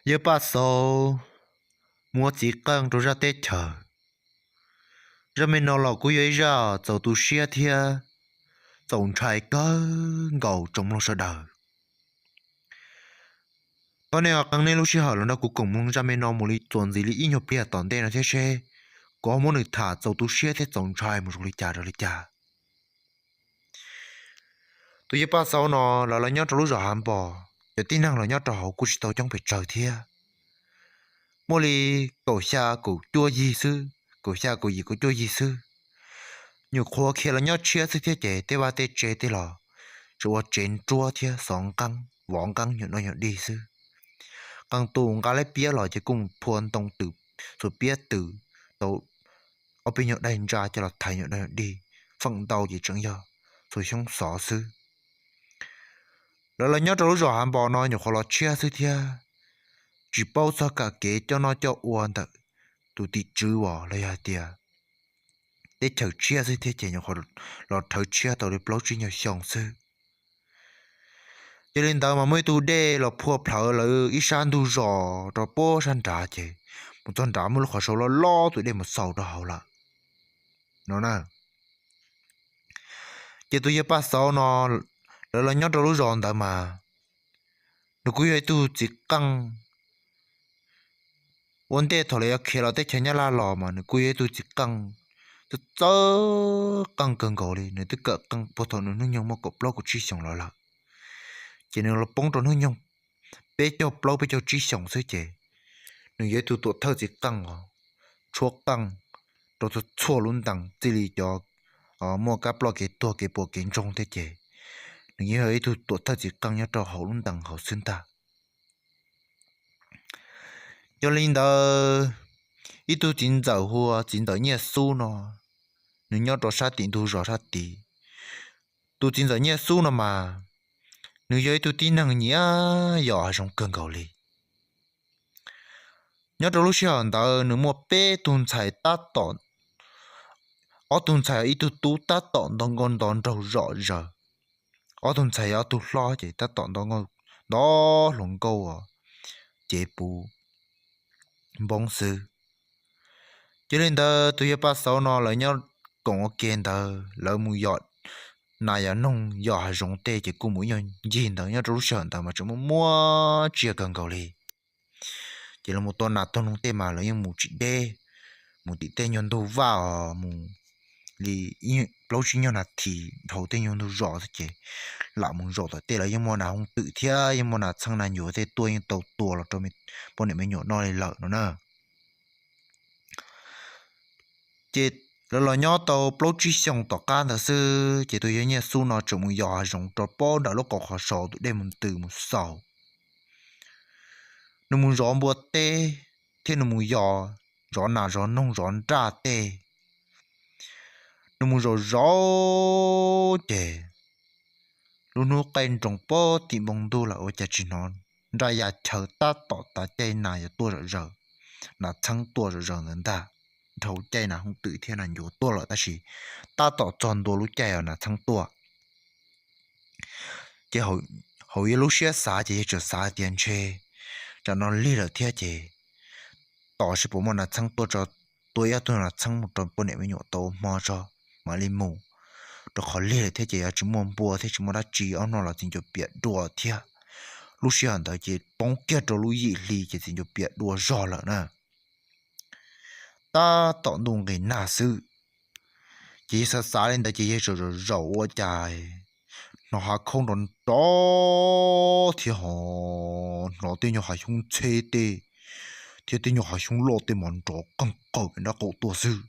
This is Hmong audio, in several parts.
Yawg Paj Xauv muab txiv qeej rau zaj teb chaws. Zaj me no los kuj yog ib zaj txaus tu siab thiab txaus ntshai kawg nkaus tsoom mloog sawv daws. Thov nej ho qee nej lub sij hawm los nrog kuv koom mloog zaj me no mus li txuas ntxiv li ib nyuag pliag tom ntej no thiab seb kuv ho muab nws tham txaus tu siab thiab txaus ntshai mus zoo li cas rau li cas. Tus yawg Paj Xauv no lawv los nyob rau lub zos Hav Npos, cov tib neeg los nyob rau hauv kuj tsis tau coob pes tsawg thiab, muaj li kaum xya kaum cuaj yig xwb, kaum xya kaum yim kaum cuaj yig xwb. Nyuam qhuav khiav los nyob tshiab xwb thiab ces tej vaj tej tsev tej los tsuas ua tsev nruab thiab xov nqeeb vov nqeeb nyuag noj nyuag dig xwb. Qee tus nqa leb piab los ces kuj mus phua ntoo tws, txhua piab tws tau ob peb nyuag daig ntsa coj los thaiv nyuag noj nyuag dig, feem ntau ces tseem yog txhua xyoob xov xwb. Lawv los nyob rau lub zos Hav Npos no nyuam qhuav los tshiab xwb thiab, tsis paub txog kam kev coj noj coj ua ntawm tus tim tswv uas los yog hais tias teb chaws tshiab xwb thiab ces nyuam qhuav los rhawv tshiab tau li plaub tsib nyuag xyoo xwb. Yog li ntawd mas muaj ib tug dej los phua plhawv lawv ib sab ntug zos rau puag sab nrad ces mus txog nrad muaj lub qhov sau loj loj tus dej mus xaus rau hauv lawm no na. Ces tus yawg Paj Xauv no, lawv los nyob rau lub zos ntawd mas nws kuj yog ib tug txiv qeej. Ua ntej thaum lawv yuav khiav los teb chaws Nyab Laj los mas nws kuj yog ib tug txiv qeej txawj qeej kawg nkaus li. Nws twb kawm qeej puag thaum nws hnub nyoog muaj kaum plaub kaum tsib xyoos los lawm, ces nws los poob rau hnub nyoog peb caug plaub peb caug tsib xyoos xwb ces nws yog ib tug tuam thawj txiv qeej os, tshuab qeej rau txhua lub ntees txij li cov muaj kab ploj kev tuag kev puas kev ntsoog thiab ces nws yeej yog ib tug tuam thawj txiv qeej nyob rau hauv lub ntees hauv xwb ntag. Yog li ntawd, ib tug txiv ntxawm hu ua txiv ntxawm Nyiaj Xub no, nws nyob rau sab tim ntug zos sab tid. Tus txiv ntxawm Nyiaj Xub no mas, nws yog ib tug tib neeg nyiam yos hav zoov kawg nkaus li. Nyob rau lub sij hawm ntawd nws muaj peb tug ntxhais tab tom, ob tug ntxhais ib tug tub tab tom nto nkauj nto nraug zom zaws. Ob tug ntxhais ob tug hlob ces tab tom nto hluas nkauj cev puv npoob xwb. Yog li ntawd tus yawg Paj Xauv no lawv nyob koom ua ke ntawd lawv mus yos nas yos noog yos hav zoov tej ces kuj mus ib nyuag ncig ntawd. Nyob rau lub sij hawm ntawd mas tseem muaj muaj tsiaj kawg nkaus li. Ces lawv mus tua nas tua noog tej mas lawv yeej mus tsis deb, mus tim tej nyuag ntug vaj os, mus li plaub tsib nyuag nas this dhau tej nyuag ntug zos xwb ces lam mus zaum tom tej lawv yeej muaj nas hooj twm thiab yeej muaj nas txheeb nas ncuav tej tuaj yeej tau tua los rau poj niam me nyuam noj li lawm no na. Ces lawv los nyob tau plaub tsib xyoos tom qab ntawd xwb ces tus yawg Nyiaj Xub no tseem mus yos hav zoov rau puag nram lub qab qhov sau tus dej mus ntws mus xaus. Nws mus zov npua teb thiab nws mus yos zov nas zov noog zov nraj tej. Nws mus zov zov ces lub hnub qaij nroos puag tim npoo ntuj lawm ua cas tsis hnov nraj ya chaw tab tom tav caij nas yuav tuaj zom zaws, nas txheeb tuaj zom zaws ntawd ntag. Dhau caij nas hooj twm thiab nas ncuav tuaj lawm tab sis tab tom txog ntua lub caij uas nas txheeb tuaj. Ces hauv yawg lub siab xav ces yawg tseem xav tias ntshe tsam no lig lawm thiab ces tos seb puas muaj nas txheeb tuaj tso, tua ib tug nas txheeb mus rau poj niam me nyuam tau hmo tso mam li mus, rau qhov lig lawm thiab ces yog tsis muaj npua thiab tsis muaj dab tsi ob hnub los txiv ncuav piam dua thiab. Lub sij hawm ntawd ces poob kiag rau lub yim hli ces txiv ncuav piam dua zog lawm na. Tab tom ntuj nqis nag xwb, ces yawg xav xav li ntawd ces yawg zaum zaum ua cas hnov hav khoob nrov nrov thiab ho hnov tej nyuag hav xyoob ntxheb tej thiab tej nyuag hav xyoob loj tej mas nrov qeeg qawm pem nraub qaum tuaj xwb.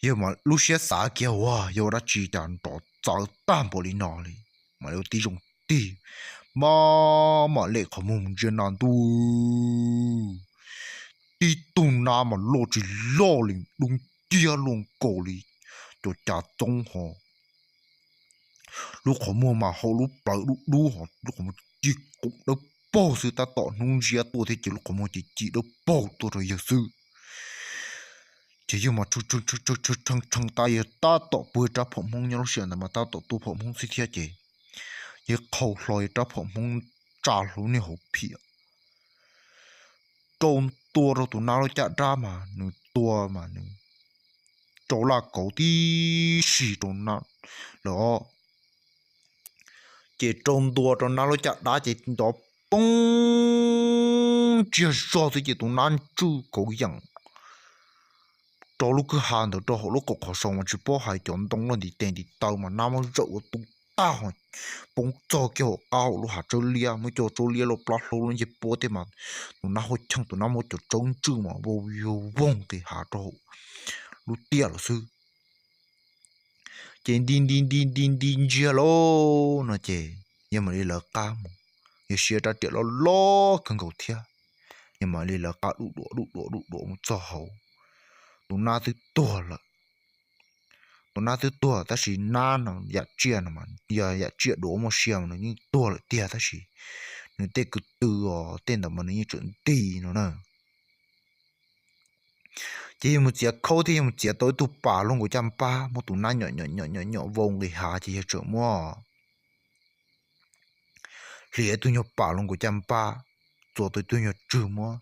Yawg mas lub siab xav kiag ua yog ua dab tsi cas nrov txawv tag npaum li no li, mam li ua tib zoo tig, mam mam lem qhov muag ntsia nas ntuj, tib tug nas mas loj tsis loj li dub nciab luaj nkaus li cov cav txoob ho, lub qhov muag mas hau lub plawv dub dub ho lub qhov muag ci qoom dawb paug xwb, tab tom hnub ntsiab tuaj thiab ces lub qhov muag ci ci dawb paug tuaj rau yawg xwb. Ces yawg mas tshee tshee tab yawg tab tom pw rab phom hmoob, nyob lub sij hawm ntawd mas tab tom tua phom hmoob xwb thiab ces yawg qhau hlo rab phom hmoob tsa hlo niag hauv phiaj, rau ntua rau tus nab lub caj dab mas nws tua mas nws rau laj kauv tib si rau nab lawm os. Ces rau ntua rau nab lub caj dab ces nrov poob tsiag zog xwb ces tus nab ntswj kauv yeem rau lub kwj ha ntawd rau hauv lub qab qhov sau mas tsis paub hais cov ntoo loj ntiv tes ntiv taw mas nab muab zawm ua tu tag, poob txog kiag hauv qab hauv lub hav tsawb liab, muab cov tsawb liab loj plab hlau loj ncej puab tej mas tus nab haj cheej tus nab muab cov tsawb ntswj mas vau yug voog nqis hav rau hauv lub tiaj lawm xwb. Ces nti nti nti nti nti ntsiag lawm no ces yawg mam li lawv qab mus, yawg siab rab riam loj loj kawg nkaus thiab, yawg mam li lawv qab duj duam duj duam duj duam mus txog hauv, tus nab twb tuag lawm. Tus nab twb tuag tab sis nab no yam tsiaj no mas yog yam tsiaj duav muaj sia mas nws yeej tuag lawm tiag tab sis nws tej kwv tw os tej ntawd mas nws yeej tseem nti no na. Ces yawg mus txiav khaub thiab yawg mus txiav tau ib tug pas luaj nkaus caj npab muab tus nab nyom nyom nyom nyom vau nqis hav ces yawg tseem muab hliav ib tug nyuag pas luaj nkaus caj npab, txua tau ib tug nyuag tswg muab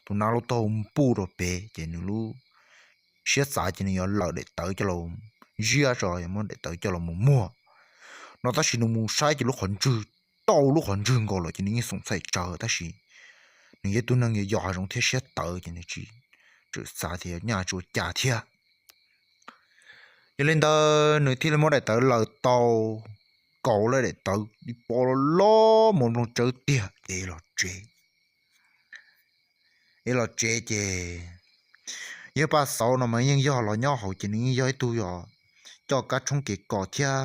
tus nab lub taub hau npuj rau pem ces nws lub siab xav ces nws yuav lawm daim tawv coj los ziab tso, yuav muab daim tawv coj los mus muag no tab sis nws mus saib ces lub qhov ntswg, tau lub qhov ntswg nkaus lawm ces nws yeej xoom xaim tsawv tab sis nws yog ib tug neeg yog yos hav zoov thiab siab tawv ces nws tsis, tseem xav tias nyaj tsis ua cas thiab. Yog li ntawd nws thiaj li muab daim tawv laws tau, kauv lawm daim tawv ib pob loj loj mus nplooj tsawb tiag ces los tsev. Es los tsev ces yawg Paj Xauv no mas yeej yog los nyob hauv ces nws yeej yog ib tug yog coj kab tshoob kev kos thiab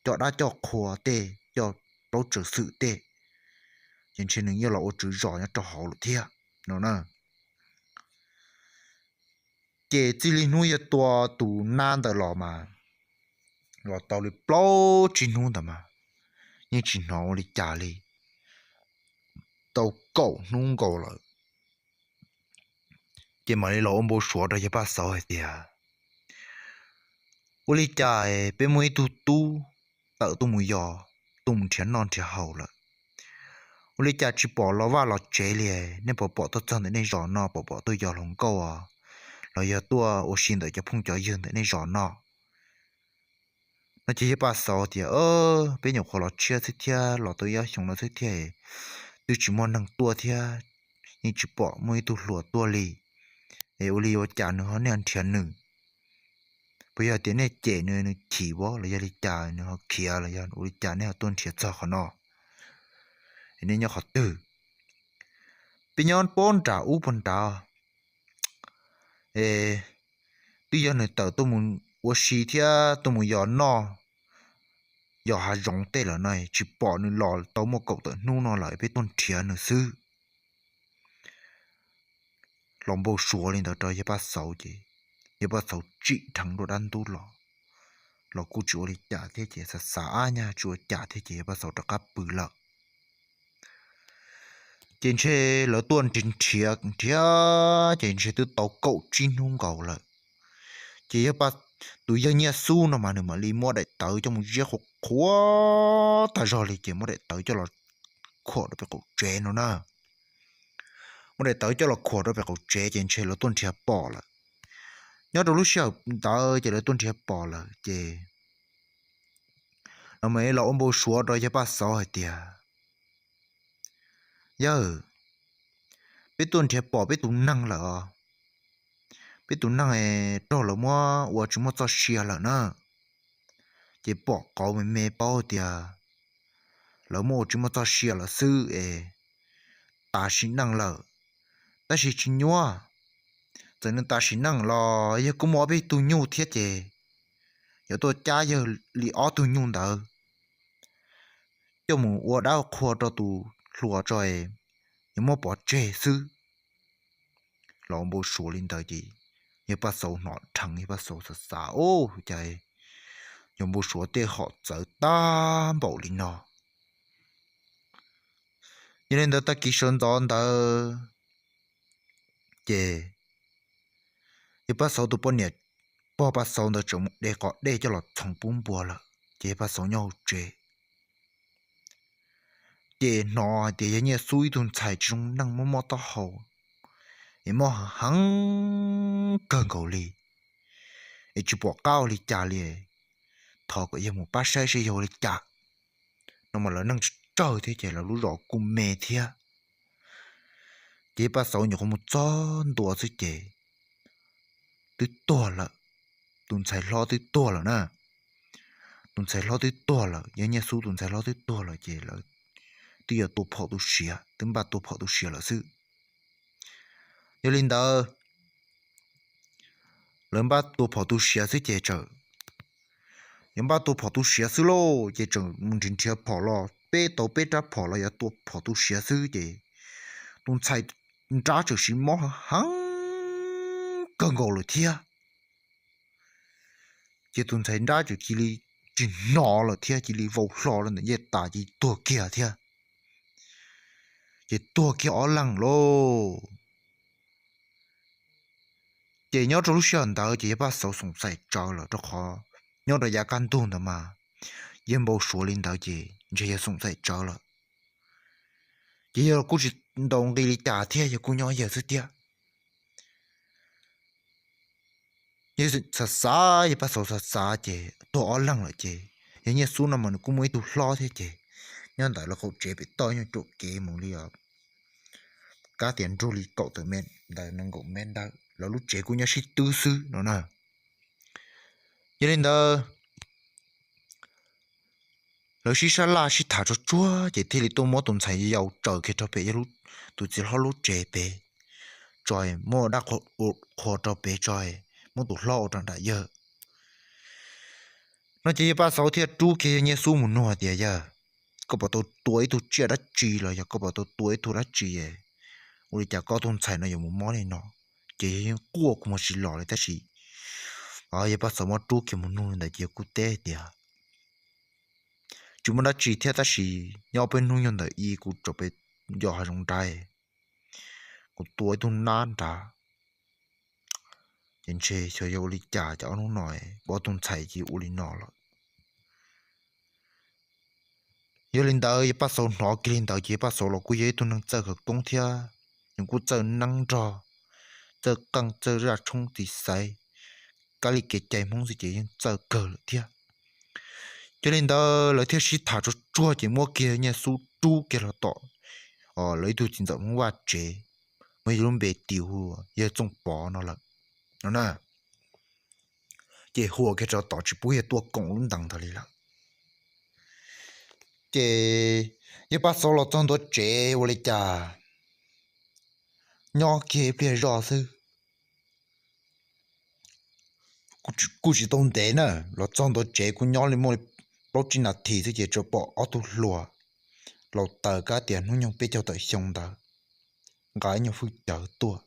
coj dab coj qhua tej, coj plaub tsawv xwm tej, ces ntshe nws yeej los ua tswv zos nyob rau hauv lawm thiab no na. Ces txij li hnub yawg tua tus nab ntawd los mas los tau li plaub tsib hnub ntawd mas yeej tsis hnov ua li cas li, tau kaum hnub nkaus lawm. Ces mam li los ua npau suav rau yawg Paj Xauv hais tias, ua li cas peb muaj ib tug tub tawm tuaj mus yos, tuaj mus nrhiav noj nrhiav haus lawm, ua li cas tsis pom los vaj los tsev li? Nej puas pom tuaj txog ntawm nej zos no, pom pom tuaj yos hluas nkauj los yog tuaj ua si ntawm cov phooj cov ywg ntawm nej zos no? No ces yawg Paj Xauv tias, peb nyuam qhuav los tshiab xwb thiab, los tau ib ob xyoos no xwb thiab, twb tsis muaj neeg tuaj thiab, yeej tsis pom muaj ib tug hluas tuaj li. Es ua li ua cas nws ho, nej nrhiav nws, puas yog tias nej cem nws, nws chim vov los yog li cas nws ho khiav los yog ua li cas nej ho tuaj nrhiav txog qhov no? Es nej nyob qhov twg? Peb nyob puag nram ub puag nrad. Es twb yog nws tawm tuaj mus ua si thiab tuaj mus yos noj, yos hav zoov tej lawm no, tsis pom nws los tau muaj kaum tawm hnub no lawm, peb tuaj nrhiav nws xwb. Los npau suav li ntawd rau yawg Paj Xauv ces yawg Paj Xauv tsim dheev dua dab ntub los, los kuj tsis ua li cas thiab ces xav xav ab nyaj tsis ua cas thiab ces yawg Paj Xauv rov qab pw lawm. Ces ntshe lawv tuaj nrhiav nrhiav ces ntshe twb tau kaum tsib hnub nkaus lawm. Ces yawg, tus yawg Nyiaj Xub no mas nws mam li muab daim tawv coj mus ziab qhuav qhuav tag zog li ces muab daim tawv coj los khuam rau pem qaum tsev no na. Muab daim tawv coj los khuam rau pem qaum tsev ces ntshe lawv tuaj nrhiav pom lawm. Nyob rau lub sij hawm ntawd ces lawv tuaj nrhiav pom lawm ces lawv mam li los ua npau suav rau yawg Paj Xauv hais tias, yawg, peb tuaj nrhiav pom peb tus neeg lawm os. Peb tus neeg raug lawv muab ua tsis muaj txoj sia lawm na. Ces pom qauv me me paub tias lawv muab ua tsis muaj txoj sia lawm xwb es tas sim neej lawm. Tab sis tsis nyuaj, txawm nws tas sim neej los yawg kuj muaj ob peb tug nyuj thiab ces yuav tuaj cab yawg li ob tug nyuj ntawd coj mus ua dab qhua rau tus hluas tso, yuav muab pov tseg xwb. Los npau suav li ntawd ces yawg Paj Xauv hnov dheev, yawg Paj Xauv xav xav, ua cas yuav npau suav tej hom txawv tag npaum li no. Yog li ntawd tag kis sawv ntxov ntawd ces yawg Paj Xauv tus poj niam, pog Paj Xauv ntawd tseem mus de qos dej coj los txhoov pub npua lawm ces yawg Paj Xauv nyob hauv tsev. Ces hnov hais tias yog Nyiaj Xub ib tug ntxhais tsis zoo neej, mob mob taub hau, es mob heev kawg nkaus li, es tsis pom qab ua li cas li. Thov kom yawg mus pab saib saib yog ua li cas. No mas lawv neej tsawg tsawg thiab ces lawv lub zos kuj me thiab. Ces Paj Xauv nyuam qhuav mus txog ntua xwb ces twb tuag lawm. Tus ntxhais hlob twb tuag lawm na. Tus ntxhais hlob twb tuag lawm, yog Nyiaj Xub tus ntxhais hlob twb tuag lawm ces lawv twb yuav tua phom tu siav, twb npaj tua phom tu siav lawm xwb. Yog li ntawd, lawv npaj tua phom tu siav xwb ces tseem, yuav npaj tua phom tu siav xwb lauj, ces tseem mus nrhiav nrhiav phom los peb tau peb rab phom los yuav tua phom tu siav xwb ces tus ntxhais nrab tseem sim mob heev kawg nkaus lawm thiab. Ces tus ntxhais nrab tseem cia li tsis hnov lawm thiab, cia li vau hlo rau ntawm ncej tas ces tuag kiag thiab. Ces tuag kiag ob leeg lauj. Ces nyob rau lub sij hawm ntawd ces yawg Paj Xauv xoom xaim tsawv lawm rau qhov nyob rau yav kaj ntug ntawd mas yawg npau suav li ntawd ces ntshe yawg xoom xaim tsawv lawm. Ces yawg kuj tsis ntaus nqi li cas thiab, yawg kuj nyob yawg xwb thiab. Yawg xav xav, yawg Paj Xauv xav xav ces tuag ob leeg lawm ces yawg Nyiaj Xub no mas nws kuj muaj ib tug hlob thiab ces nyob ntawm lawv qaum tsev pem toj, nyob ruam kev mus li os, kab tias nrug li kaum tawm mev ntawd, nees nkaum mev ntawd, lawv lub tsev kuj nyob sib twb xwb no na. Yog li ntawd, lawv sib sab laj sib tham tsuag tsuag ces thiaj li tuaj muab tus ntxhais yau tsaws kiag rau pem yawg tus txiv hlob lub tsev pem tso, muab dab qhua rau pem tso, muab tus hlob ua rau nram yawg. No ces yawg Paj Xauv thiaj rub kiag yawg Nyiaj Xub mus nug tias, Yawg, koj puas tau tua ib tug tsiaj dab tsi los yog koj puas tau tua ib tug dab tsi, ua li cas koj tus ntxhais no yuav mus mob li no? Ces yawg yeej quaj kuv mus tsis los li tab sis yawg Paj Xauv muab rub kiag mus nug li ntawd ces yawg kuj teb tias, Tsis muaj dab tsi thiab tab sis nyob peb hnub nyoog ntawm ib kuv tsaum pem yos hav zoov nrad, kuv tua ib tug nab nrad, ces ntshe xyov yog ua li cas ces ob hnub no kuv ob tug ntxhais ces ua li no lawm. Yog li ntawd yawg Paj Xauv hnov kiag li ntawd ces yawg Paj Xauv los kuj yog ib tug neeg txawj khawv koob thiab, nws kuj txawj neeb nrog, txawj qeej, txawj zaj tshoob txiv xaiv, kab li kev cai Hmoob xwb ces yeej txawj kawg lawm thiab. Yog li ntawd lawv thiaj sib tham tsuag tsuag ces muab kiag Nyiaj Xub rub kiag los tom lawv ib tug txiv ntxawm Hmoob vaj tsev, muaj yawg lub npe tis hu yawg Txooj Pov no lawm no na. Ces hu kiag rau tom tsis pub yawg tuaj koom lub ntees ntawd li lawm. Ces yawg Paj Xauv los txog ntua tsev ua li cas, nyob kiag ib pliag zoj xwb, kuj tsis tau ntev na, los txog ntua tsev kuj nyob li muaj plaub tsib nas this xwb ces tsuas pom ob tug hluas laus taws kab tias hnub nyoog peb caug tawm xyoo ntawd nqa ib nyuag hwj cawv tuaj.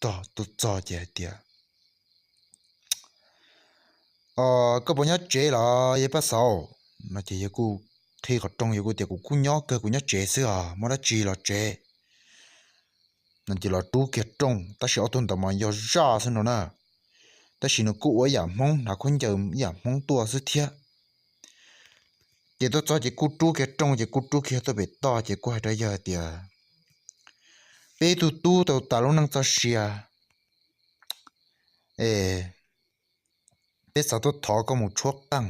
Tuaj txog ces hais tias, Koj puas nyob tsev los yawg Paj Xauv? No ces yawg kuj qhib qhov rooj, yawg kuj tias, Kuv kuj nyob kawg, kuv nyob tsev xwb os, muaj dab tsi los tsev. No ces los rub kiag rooj, tab sis ob tug ntawd mas yog zaj xwb no na, tab sis nws kuj ua ib yam Hmoob, hnav khaub ncaws ib yam Hmoob tuaj xwb thiab. Ces tuaj txog ces kuj rub kiag rooj, ces kuj rub kiag tuaj pem toj, ces kuj hais rau yawg tias, Peb ib tug tub tau tas lub neej txoj sia, peb xav tuaj thov koj mus tshuab qeej,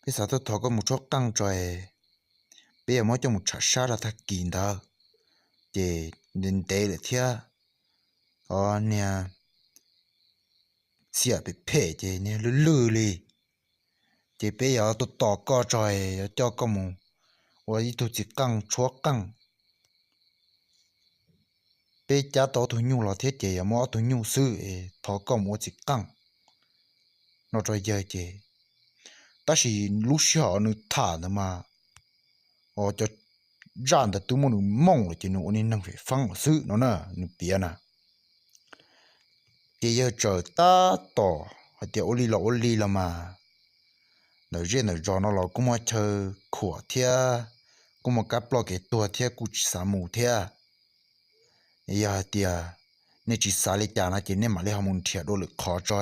peb xav tuaj thov koj mus tshuab qeej tso, peb yuav muab coj mus tsham sab rau tag kis ntawd, ces ntev ntev lawm thiab, o, niag xiam phem phem ces niag lwj lwj li, ces peb yuav tuaj tos koj tso, yuav coj koj mus ua ib tug txiv qeej tshuab qeej. Peb cab tau ob tug nyuj los thiab ces yuav muab ob tug nyuj xwb, thov koj mus ua txiv qeej. No rau yawg ces, tab sis lub sij hawm nws tham ntawd mas, o, cov zaj ntawd twb muab nws mooj lawm ces nws ua niag neeg fem feeb lawm xwb no na, nws piav na. Ces yawg txawm tab tom hais tias, Ua li los ua li los mas, ntawm zej ntawm zos no los kuj muaj chaw khuam thiab, kuj muaj kab ploj kev tuag thiab, kuj tsis xav mus thiab. Yog hais tias nej tsis xav li cas no ces nej mam li ho mus nrhiav dua lwm qhov tso.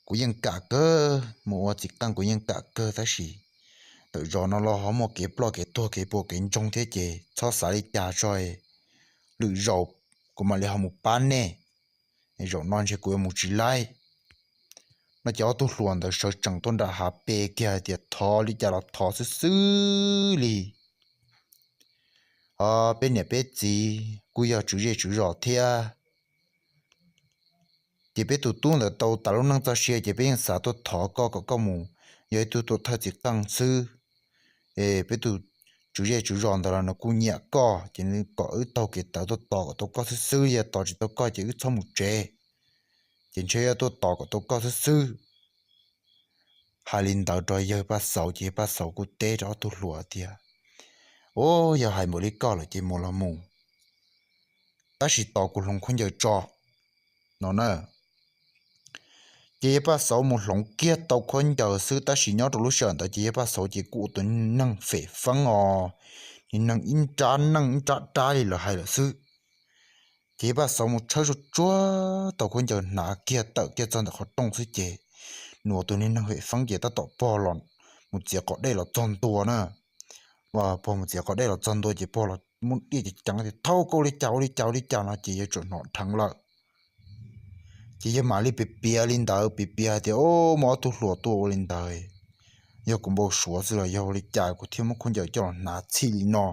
Kuv yeej kam kawg, mus ua txiv qeej kuv yeej kam kawg tab sis, tawm zos no los ho muaj kev ploj kev tuag kev puas kev ntsoog thiab ces txhob xav li cas tso, lwm zaus kuv mam li ho mus pab nej, zaum no ntshe kuv yuav mus tsis laib. No ces ob tug hluas ntawd sawv tsees tuaj nram hav pes kiag hais tias thov li cas los thov xwb xwb li. Peb niam peb txiv kuj yog tswv zej tswv zos thiab, ces peb tus tub ntawd tau tas lub neej txoj sia ces peb yeej xav tuaj thov koj kom koj mus yog ib tug tuam thawj txiv qeej xwb. Es peb tus tswv zej tswv zos ntawd los nws kuj nyiam koj ces nws kom wb taug kev tawv tuaj tos kom tau koj xwb xwb, yog tos tsis tau koj ces wb txhob mus tsev, ces ntshe yuav tuaj tos kom tau koj xwb xwb. Hais li ntawd rau yawg Paj Xauv ces yawg Paj Xauv kuj teb rau ob tug hluas tias, Ub, yog hais npaum li koj lawm ces mus los mus, tab sis tos kuv hloov khaub ncaws tso, no na. Ces yawg Paj Xauv mus hloov kiag tau khaub ncaws xwb, tab sis nyob rau lub sij hawm ntawd ces yawg Paj Xauv ces kuj ua tus neeg fem feeb os, neeg ib nrab neej ib nrab dab li lawv hais lawm xwb. Ces yawg Paj Xauv mus tshawb tsuag tsuag tau khaub ncaws hnav kiag tawm kiag txog ntawm qhov rooj xwb ces nws ua tus neeg fem feeb ces tab tom pog los mus txiav qos dej los txog ntua na. Pog mus txiav qos dej los txog ntua ces pog los muab diaj ceev ceev tias, Thauj, koj ua li cas ua li cas ua li cas? No ces yawg txawm hnov dheev lawm. Ces yawg mam li piav piav li ntawd, piav piav hais tias, Ub, muaj ob tug hluas tuaj ua li ntawd, yog kuv npau suav xwb los yog ua li cas kuv thiaj muab khaub ncaws coj los hnav txhij li no?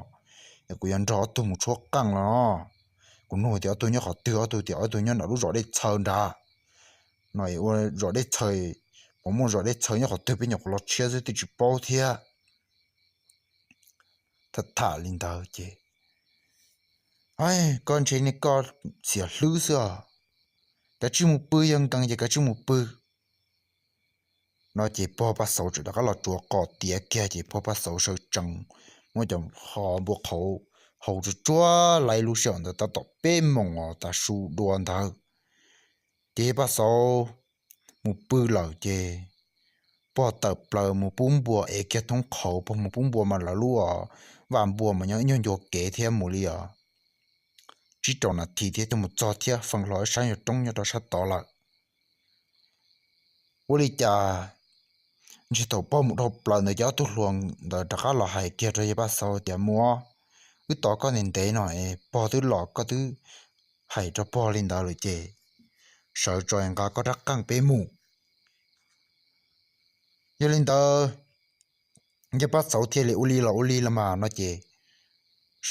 Es kuv yuav nrog ob tug mus tshuab qeej los no. Kuv nug tias ob tug nyob qhov twg, ob tug tias ob tug nyob nram lub zos Dej Txhaw nrad. No es ua zos Dej Txhaw, puas muaj zos Dej Txhaw nyob qhov twg, peb nyuam qhuav los tshiab xwb twb tsis paub thiab. Tham tham li ntawd ces, Koj ntshe ne koj xiam hlwb xwb os, kav tsij mus pw, yog nkees ces kav tsij mus pw. No ces pog Paj Xauv txawm rov qab los tsuav qos tiav kiag ces pog Paj Xauv sawv tsees muab cov qhov npua qhauv haus tsuag tsuag, lub sij hawm ntawd tab tom peb moos os, tav su dua ntawd. Ces yawg Paj Xauv mus pw lawm ces pog tawm plaws mus pub npua, ev kiag thoob qhauv, pog mus pub npua mas lawv lub vaj npua mas nyob ib nyuag ncua kev thiab, mus li os tsib rau nas this thiab tuaj mus txog thiab, feej hlo ib sab nyuag roob nyob rau sab tod lawm. Ua li cas ntshe thaum pog mus dhau plaws ntawd ces ob tug hluas ntawd rov qab los hais kiag rau yawg Paj Xauv tias, Muam, wb tos koj ntev ntev no es pog twb los, koj twb hais rau pog li ntawd lawm ces sawv tso nqa koj rab qeej peb mus. Yog li ntawd yawg Paj Xauv thiaj li ua li los ua li los mas no ces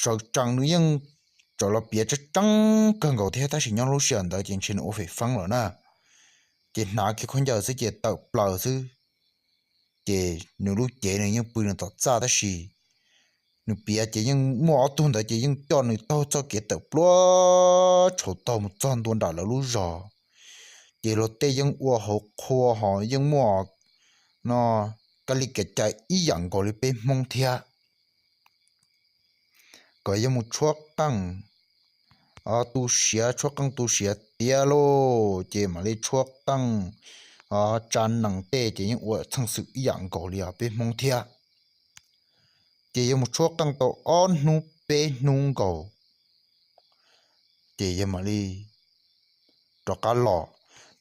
sawv tsees nws yeej txawm los piav tseeb tseeb kawg nkaus thiab, tab sis nyob lub sij hawm ntawd ces ntshe nws ua fem feeb lawm na. Ces hnav kiag khaub ncaws xwb ces tawm plaws xwb. Ces nws lub cev nws yeej pw nws tom txaj tab sis nws piav ces yeej muaj ob tug ntawd ces yeej coj nws taug txoj kev tawm pluab tshauv taug mus txog ntua nram lawv lub zos. Ces luag tej yeej ua hauv qhua ho yeej muaj no, kab li kev cai ib yam nkaus li peb Hmoob thiab. Kom yog mus tshuab qeej tu siav, tshuab qeej tu siav tiav lauj, ces mam li tshuab qeej tsa nees tej ces yeej ua txheej xwm ib yam nkaus li peb Hmoob thiab. Ces yog mus tshuab qeej tau ob hnub peb hnub nkaus ces yawg mam li rov qab los.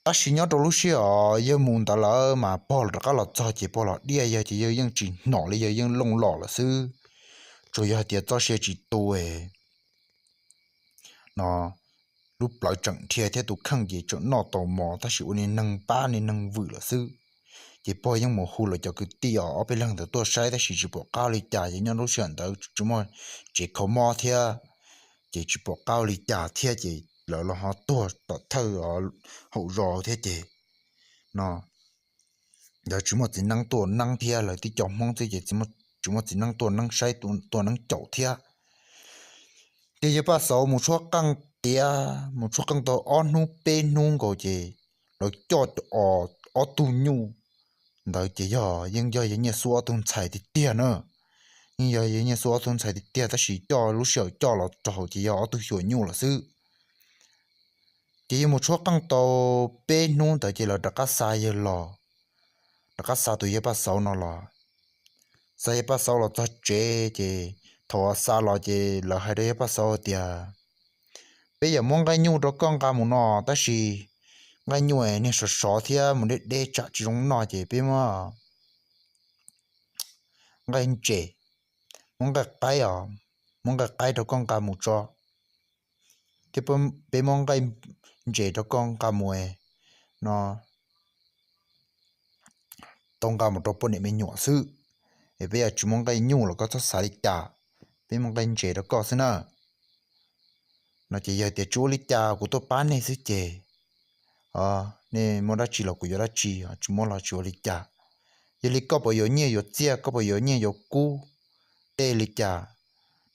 Tab sis nyob rau lub sij hawm yawg mus ntawd lawm mas pog los rov qab los txog ces pog los diaj yawg ces yawg yeej tsis hnov li, yawg yeej looj los lawm xwb. Tsuas yog hais tias txoj sia tsis tu no, lub plawv tseem dhia thiab tus kheej ces tseem noj tau mov tab sis ua niag neeg pab niag neeg vwm lawm xwb. Ces pog yeej mus hu lawv cov kwv tij os ob peb leeg ntawd tuaj saib tab sis tsis pom qab li cas ces nyob lub sij hawm ntawd tsis muaj tsev kho mob thiab, ces tsis pom qab li cas thiab ces lawv los ho tuag tom thawj haum zos thiab ces no lawv tsis muaj txiv neeb tuaj neeb thiab, lawv tib co Hmoob xwb ces tsis muaj txiv neeb tuaj neeb saib tuaj neeb caum thiab. Ces yawg Paj Xauv mus tshuab qeej tiav, mus tshuab qeej tau ob hnub peb hnub nkaus ces lawv coj ob tug nyuj ntawd ces yog yeej yog yawg Nyiaj Xub ob tug ntxhais tiag tiag na. Yeej yog yawg Nyiaj Xub ob tug ntxhais tiag tiag tab sis coj lub sij hawm coj los rau hauv ces yog ob tug xyuas nyuj lawm xwb. Ces yawg mus tshuab qeej tau peb hnub ntawd ces lawv rov qab xa yawg los, rov qab xa tus yawg Paj Xauv no los. Xa yawg Paj Xauv los txog tsev ces thaum xa los ces lawv hais rau yawg Paj Xauv tias, Peb yuav muab nqaij nyuj rau koj nqa mus no tab sis nqaij nyuj niag sov sov thiab mus deb deb tsam tsis zoo noj ces peb muab nqaij ntses, muab nqaij qaib os, muab nqaij qaib rau koj nqa mus tso, thiab peb muab nqaij ntses rau koj nqa mus no, tau nqa mus rau poj niam me nyuam xwb, es peb yuav tsis muaj nqaij nyuj los koj txhob xav li cas, peb muaj nqaij ntses rau koj xwb na. No ces yawg tias, tsis ua li cas, kuv tuaj pab nej xwb ces nej muaj dab tsi los kuv yuav dab tsi, tsis muaj los tsis ua li cas. Yog li koj puas yuav nyiaj yuav txiaj, koj puas yuav nyiaj yuav kub, tej li cas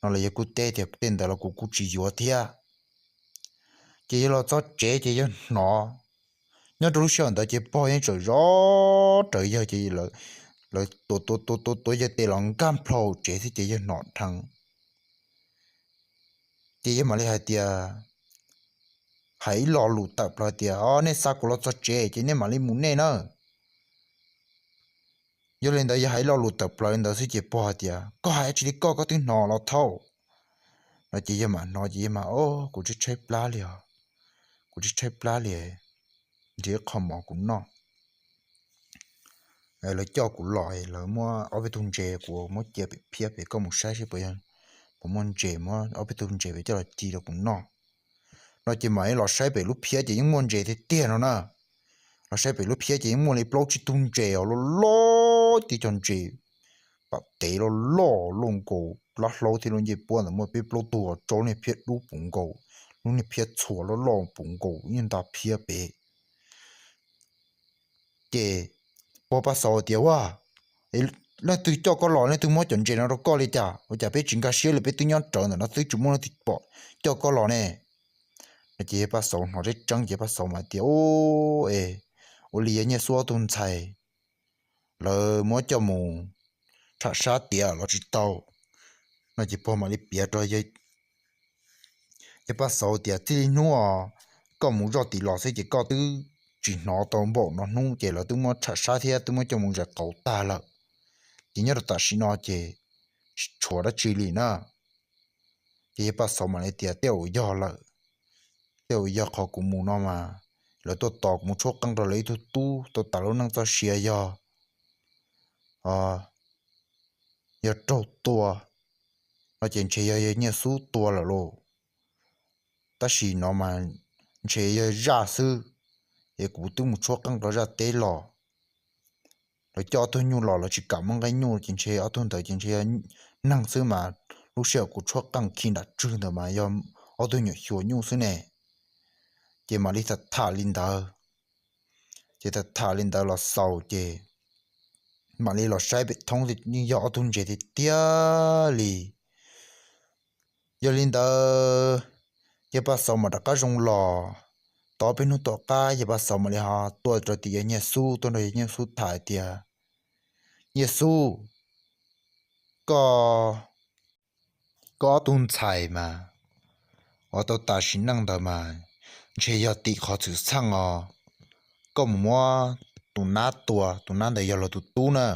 no los yawg kuj teb tias tej ntawd los kuv kuj tsis yuav thiab. Ces yawg los txog tsev ces yawg hnov, nyob rau lub sij hawm ntawd ces pog yeej tseem zov rawv yawg ces lawv tuav tuav tuav tuav yawg tes los nkag nplho tsev xwb ces yawg hnov dheev. Ces yawg mam li hais tias, hais ib lo lus tawm plaws tias, o, nej xa kuv los txog tsev ces nej mam li mus nej na. Yog li ntawd yawg hais ib lo lus tawm plaws li ntawd xwb ces pog hais tias, koj hais tsis li koj, koj twb hnov los thauj. No ces yawg mam hnov ces yawg mam, o, kuv tshaib tshaib plab li os, kuv tshaib tshaib plab li, nrhiav ib qho mov kuv noj. Lawv coj kuv los, lawv muab ob peb tug ntses, kuv muab cia pem phiab pem, koj mus saib seb puas muaj ntses, muab ob peb tug ntses pem coj los ci rau kuv noj. No ces mam li los saib pem lub phiab ces yeej muaj ntses tiag tiag no na. Los saib pem lub phiab ces yeej muaj li plaub tsib tug ntses os, loj loj tib co ntses pam tev loj loj, loj nkaus plab hlaub thiab lub ncej puab ntawd, muaj peb plaub tug os, tso lub niag phiab dub puv nkaus, lub niag phiab txhua loj loj puv nkaus ib nta phiab pem. Ces pog Paj Xauv tias, ua, leej twg coj koj los, leej twg muab cov ntses no rau koj li cas? Ua cas peb tsis nkag siab li, peb twb nyob rawv ntawm no twb tsis muaj leej twg pom coj koj los ne? No ces yawg Paj Xauv hnov tseeb tseeb ces Paj Xauv mam tias, u, es ua li yog Nyiaj Xub ob tug ntxhais lawv muab coj mus rham sab tiav los tsis tau? No ces pog mam li piav rau yawg Paj Xauv tias, txij li hnub os koj mus zoj tim los xwb ces koj twb tsis hnov tau npaum no hnub ces lawv twb muab rham sab thiab twb muab coj mus zais qauv tag lawm. Ces nyob rau tam sim no ces tsis tshuav dab tsi li na. Ces yawg Paj Xauv mam li tias, tej zaum yog lawm, tej zaum yog qhov kuv mus no mas lawv tuaj tos kuv mus tshuab qeej rau lawv ib tug tub, tau tas lub neej txoj sia yog yog raug tua, no ces ntshe yog yawg Nyiaj Xub tua lawm lauj. Tab sis no mas ntshe yog zaj xwb, es kuv twb mus tshuab qeej rau zaj teb los, lawv coj ob tug nyuj los lawv tsis kam muab nqaij nyuj ces ntshe ob tug ntawd ces ntshe yog neeg xwb mas lub sij hawm kuv tshuab qeej khi nram tswg ntawd mas yog ob tug nyuam xyuas nyuj xwb ne. Ces mam li tham tham li ntawd, ces tham tham li ntawd los xaus ces mam li los saib pem thoob yeej yog ob tug ntses tiag tiag li. Yog li ntawd, yawg Paj Xauv mam rov qab zoo los. Tau peb hnub tom qab yawg Paj Xauv mam li ho tuaj rau tim yawg Nyiaj Xub, tuaj nrog yawg Nyiaj Xub tham tias, Nyiaj Xub, koj, koj ob tug ntxhais mas uas tau tas sim neej ntawd mas ntshe yog tim qhov xwm txheej os. Koj mus muab tus nab tua, tus nab ntawd yog lawv tus tub na.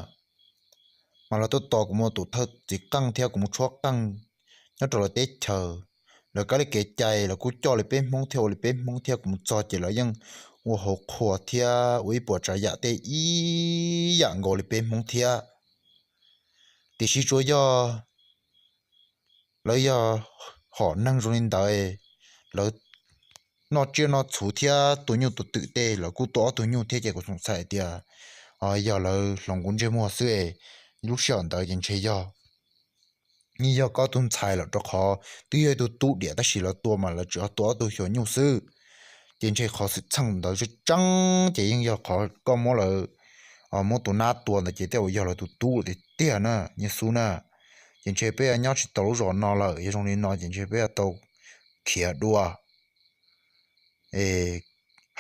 Mas lawv tuaj tos kuv mus tus thawj txiv qeej thiab kuv mus tshuab qeej nyob rau lawv teb chaws. Lawv kab li kev cai lawv kuj coj li peb Hmoob thiab ua li peb Hmoob thiab, kuv mus txog ces lawv yeej ua hauv qhua thiab ua ib puas tsav yam tej ib yam nkaus li peb Hmoob thiab. Tiam sis tsuas yog lawv yog hom neeg zoo li ntawd, lawv noj tsiaj noj txhuv thiab tua nyuj tua twm tej, lawv kuj tua ob tug nyuj thiab ces kuv xoom xaim tias yog lawv hloov kuv ntsej muag xwb. Lub sij hawm ntawd ces ntshe yog, yeej yog koj tug ntxhais lawm, rau qhov twb yog ib tug tub diam tab sis lawv tua mas lawv tsuas yog tua ob tug xyuas nyuj xwb. Ces ntshe qhov xwm txheej ntawd tseeb tseeb ces yeej yog qhov koj muab lawv, muab tus nab tua ntawd ces tej zaum yog lawv tus tub tiag tiag na Nyiaj Xub na. Ces ntshe peb nyob tsis tau lub zos no lawm, yog zoo li no ces ntshe peb yuav tau khiav dua. Es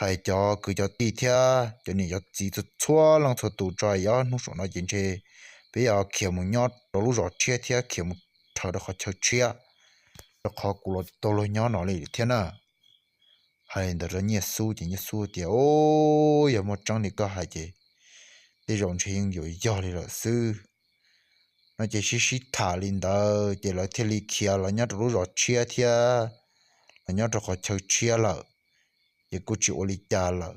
hais cov kwv cov tij thiab cov niam cov txiv txhua leej txhua tus tso, ob hnub saum no ces ntshe peb yuav khiav mus nyob rau lub zos tshiab thiab khiav mus rhaws rau qhov chaw tshiab, rau qhov kuv los tsis tau luag nyob no li thiab na. Hais li ntawd rau Nyiaj Xub ces Nyiaj Xub tias, u, yog muaj tseeb li koj hais ces tej zaum ntshe yeej yuav yog li lawm xwb. No ces sib sib tham li ntawd ces lawv thiaj li khiav los nyob rau lub zos tshiab thiab los nyob rau qhov chaw tshiab lawm, ces kuj tsis ua li cas lawm.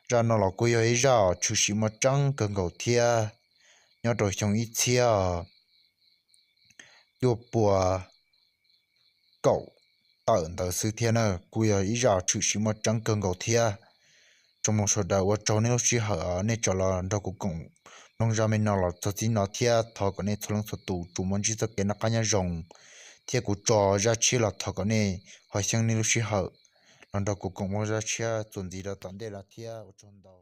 Zaj no los kuj yog ib zaj uas tshwm sim muaj tseeb kawg nkaus thiab. nyob rau xyoo ib txhiab cuaj pua kaum tawm ntawd xwb thiab na. Kuj yog ib zaj tshwm sim muaj tseeb kawg nkaus thiab. Tsoom mloog sawv daws, ua tsaug nej lub sij hawm nej tso los nrog kuv koom mloog zaj me no los txog txij no thiab. Thov kom nej txhua leej txhua tus tsuas muaj ntsib txoj kev noj qab nyob zoo, thiab kuv tso zaj tshiab los thov kom nej ho xyeej nej lub sij hawm los nrog kuv koom mloog zaj tshiab txuas ntxiv rau tom ntej los thiab. Ua tsaug ntau.